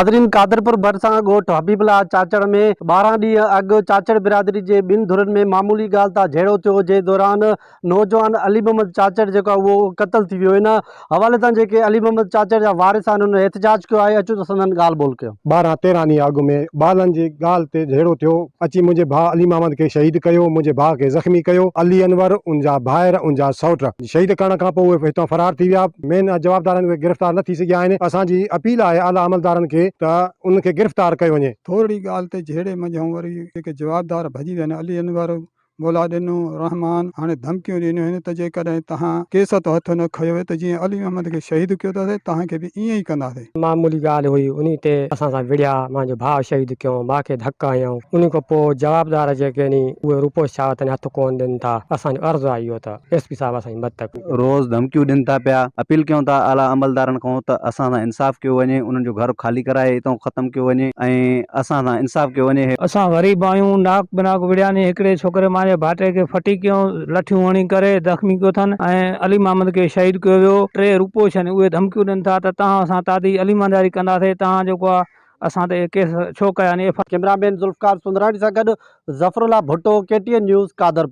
ناظرين قادرپور ڀرسان ڳوٺ حبيب الله چاچڙ ۾ 12 ڏينهن اڳ چاچڙ برادري جي ٻن ڌرين ۾ معمولي ڳالهه تان جهيڙو ٿيو جنهن دوران نوجوان علي محمد چاچڙ جيڪو آهي اهو قتل ٿي ويو ان حوالي سان جيڪي علي محمد چاچڙ جا وارث آهن انهن احتجاج ڪيو آهي اچو ته سندن ڳالهه ٻولهه ڪيون. 12 تيرهن ڏينهن اڳ ۾ ٻالن جي ڳالهه تي جهيڙو ٿيو اچي منهنجي ڀاء علي محمد کي شهيد ڪيو منهنجي ڀاء کي زخمي ڪيو علي انور ان جا ڀائر ان جا سئوٽ شهيد ڪرڻ کان پوء اهي هتان فرار ٿي ويا مين جوابدار آهن اهي گرفتار نه ٿي سگهيا آهن، اسان جي اپيل آهي اعليٰ عملدارن کي ته انهن کي گرفتار ڪيو وڃي. ٿورڙي ڳالهه تي جهيڙي منجهئون وري جيڪي جوابدار ڀڄي ويا آهن علي انور، مولا ڏنو، رحمان هاڻي ڌمڪيون ڏنيون آهن ته جيڪڏهن توهان ڪيس تان هٿ نه کنيو ته جيئن علي محمد کي شهيد ڪيو اٿاسين توهان کي به ائين ئي ڪنداسين. معمولي ڳالهه هئي انهي تي اسان سان وڙهيا مانجو ڀاء شهيد ڪيون مان کي ڌڪ هنيائون انهي کان پوء جوابدار جيڪي ني اهي روپوش ڇا وتن هٿ ڪون ڏين ٿا اسان جو عرض آهي اهو ته ايس پي صاحب اسان جي مدد ڪيو. روز ڌمڪيون ڏين ٿا پيا، اپيل ڪيون ٿا اعليٰ عملدارن کان ته اسان سان انصاف ڪيو وڃي، انهن جو گهر خالي ڪرائي اتان ختم ڪيو وڃي ۽ اسان سان انصاف ڪيو وڃي. اسان غريب آهيون، ناڪ بناڪ وڙهيا ني هڪڙي ڇوڪري مانجي ڀاٽي کي ڦٽي ڪيون، لٺيون هڻي ڪري زخمي ڪيو اٿن ۽ علي محمد کي شهيد ڪيو ويو، ٽي روپوش آهن اهي ڌمڪيون ڏين ٿا ته توهان سان تعدي علي مانداري ڪنداسين، توهان جيڪو آهي اسان تي ڪيس ڇو ڪيا ني ايف. ڪئميرا مين ذوالفقار سندراڻي سان گڏ Zafarullah Bhutto, K T N news, Qadirpur.